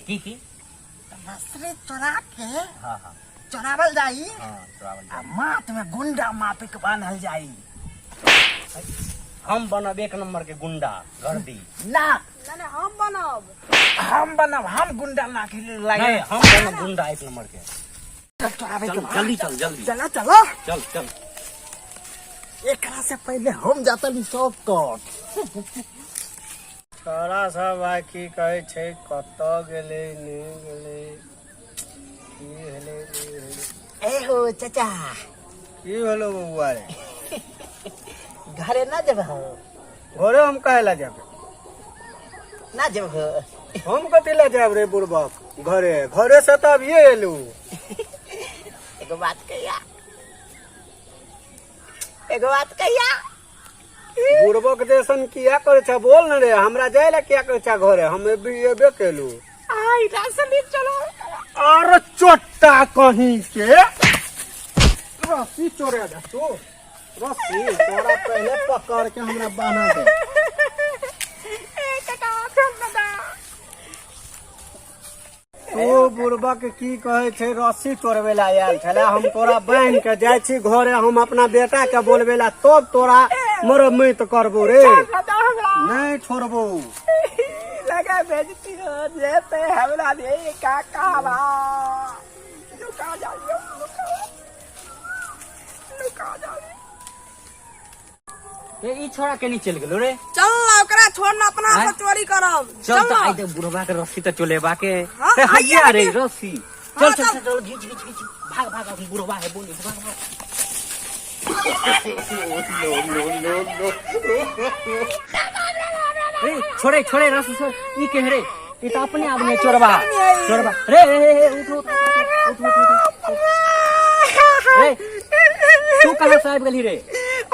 की की रसरी चोरा के हाँ हाँ चोरावल जाई हाँ चोरावल आ जाई। माथ में गुंडा माफिक बान्हल जाई हम बनब एक नंबर के गुंडा गर्दी ना ना ना हम बनब हम बनब हम गुंडा ना खेले नहीं लागे हम बनब गुंडा एक नंबर के चल चोरावे के चल बा। जल्दी चल जल्दी चलो चलो चल चल एकरा से पहले हम जाता नी सब कट छोरा सब आइ की कहै छै कतऽ गेलै नहि गेलै की भेलै नहि भेलै ए हो चाचा की भेलो बौआ रे घरे ना जेब हो घरे हम काहे ला जेबै ना जेब हो हम कथी ला जायब रे बुड़बक घरे घरे से तऽ अभिये एलू एगो बात कहिया एगो बात कहिया बुड़बक जैसन किया करै छै बोल न रे हमरा जाय ला किया करै छै घरे हम अभी एबे केलू आई रसली चलो अरे चोट्टा कहीं से रस्सी चोरे दे तू रस्सी तोरा पहले पकड़ के हमरा बान्हा दे ए काका चल दादा तू बुड़बक की कहै छै रस्सी तोड़बै ला आयल छलै हम तोरा बान्हि के जाइ छी घरे हम अपना बेटा के बोलबै ला तब तोरा मरम्मत करबो रे दादा हमरा नहि छोड़बो लगा बेजती हो जेते हमरा रे काका बा लुका जाइयो लुका लुका जाइयो ए ई छोड़ा के नहीं चल गेलो रे चल ना ओकरा छोड़ ना अपना आँय? से चोरी करब चल चल तो ना आई देख बुढ़वा के रस्सी तो चलेबा के हाँ, ए, आइए हैया रे आइए। रस्सी हाँ, चल चल चल। चल चल घींच घींच घींच भाग भाग अब बुढ़वा है बोली भाग भाग रे छोड़े छोड़े रस्सी छोड़ ई के रे ई तो अपने आदमी है, चोरबा चोरबा रे रे रे रे, उठ उठ उठ उठ उठ उठ रे तू कहाँ से आबि गेली रे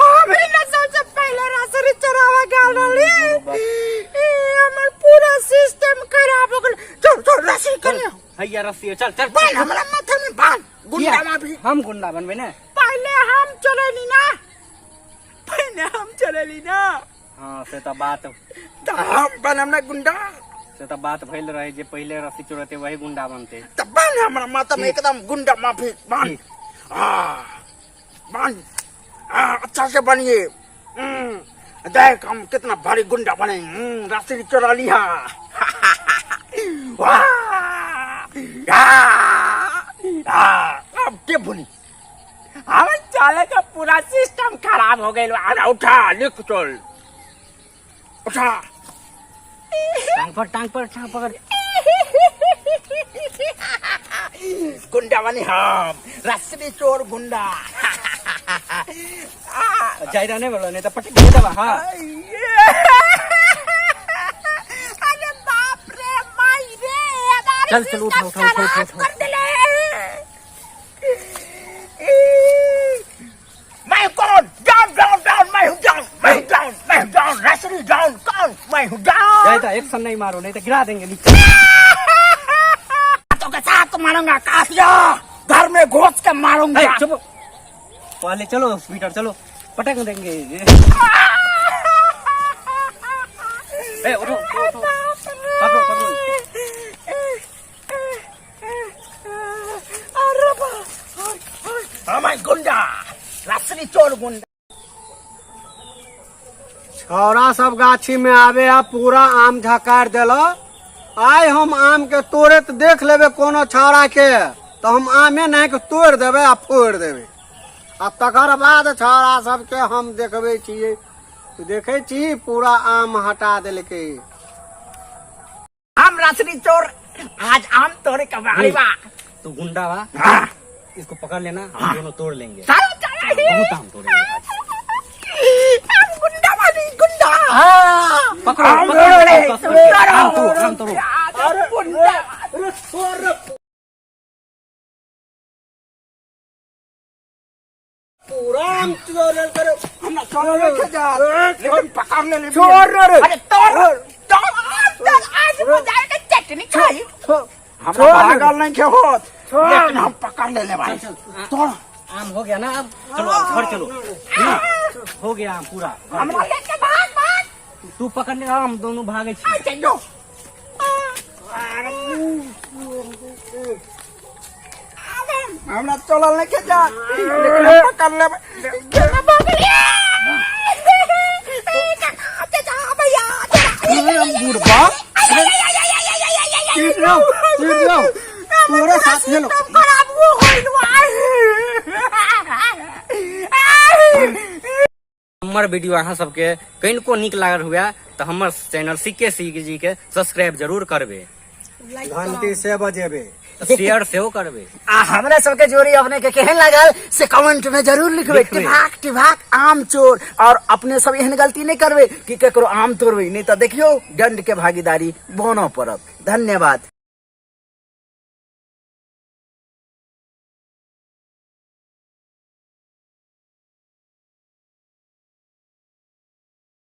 हम ही ना सबसे पहले रसरी चोरावा गेल रहली ई हमर पूरा सिस्टम खराब हो गेल चल चल रसरी करियो हैया रस्सी है, चल चल बांध हमरा माथा में बांध गुंडा माफी हम गुंडा बनबे ने पहले हम चलेली ना पहले हम चलेली ना हाँ से तो बात तो हम बनम ना गुंडा से तो बात भइल रहे जे पहले रस्सी चोरते वही गुंडा बनते तो बांध हमरा माथा में एकदम गुंडा माफी बांध हाँ बांध हाँ अच्छा से बनिए देख हम कितना भारी गुंडा बने रस्सी चोरा लिया वाह अब के बोली हम चले का पूरा सिस्टम खराब हो गया अरे उठा लिख चल उठा टांग पर टांग पर टांग पकड़ गुंडा बनी हम रस्सी चोर गुंडा जायदा नहीं बोलो नहीं तो पटक दे देबा हाँ अरे बाप रे माई रे हमारे चल, चल, उठा, सिस्टम उठा, उठा, खराब उठा, कर दिले मैं कौन डाउन डाउन डाउन मैं हूँ डाउन मैं हूँ डाउन मैं हूँ डाउन रसरी डाउन कौन मैं हूँ डाउन जायदा एक्शन नहीं मारो नहीं तो गिरा देंगे नीचे हाथों के साथ मारूंगा काफिया घर में घुस के मारूंगा ए, चुप पहले चलो हॉस्पिटल चलो पटक देंगे ए उठो उठो उठो पकड़ो पकड़ो अरे बाप हमारे गुंडा रसरी चोर गुंडा छौड़ा सब गाछी में आबे आ पूरा आम झकार देल आइ हम आम के तोड़े देख लेबे कोनो छौड़ा के तो हम आमे नहीं के तोड़ देबे आ फोड़ देबे आ तकर बाद छौड़ा सबके हम देखबे छियै देखे छी पूरा आम हटा देलकै हम रसरी चोर आज आम तोड़े का बारी बा तू गुंडा बा हाँ। इसको पकड़ लेना हम दोनों तोड़ लेंगे चलो चलो बहुत आम तोड़ेंगे आज। हम गुंडा वाली गुंडा हाँ। पकड़ो आम पकड़ो तोड़े, पकड़ो, पकड़ो, आम तोड़ो आम तोड़ो अरे गुंडा पूरा आम तोड़ल करे हमरा चोर लेके जा लेकिन पकड़ ले छोड़ रे अरे तोड़ तोड़ तोड़ आज मजा चटनी खाई हमरा भागल नहीं के होत लेकिन हम पकड़ ले ले भाई तोड़ आम हो गया ना अब चलो अब घर चलो हो गया आम पूरा हमरा लेके भाग भाग तू पकड़ ले हम दोनों भागे छी चलो हमरा चलल नहीं के जा, लेकिन हम पकड़ लेबै। केना भागलै? बुढ़बा, चिढ़ जाओ, चिढ़ जाओ, तोरे साथ हेलो। खराब वो होइल। हमर वीडियो अहाँ सबके कनिको नीक लागल हुए तऽ हमर चैनल सीके सी जी के सब्सक्राइब जरूर करबै, घंटी से बजेबे, शेयर सेहो करबै। आ हमरा सबके जोड़ी अपने के केहन लागल से कमेंट में जरूर लिखबै। लिखबै। टिभाक टिभाक आम चोर, और अपने सब एहन गलती नहीं करबै कि केकरो आम तोड़बै, नहीं तऽ देखियौ दंड के भागीदारी बनऽ पड़त। धन्यवाद।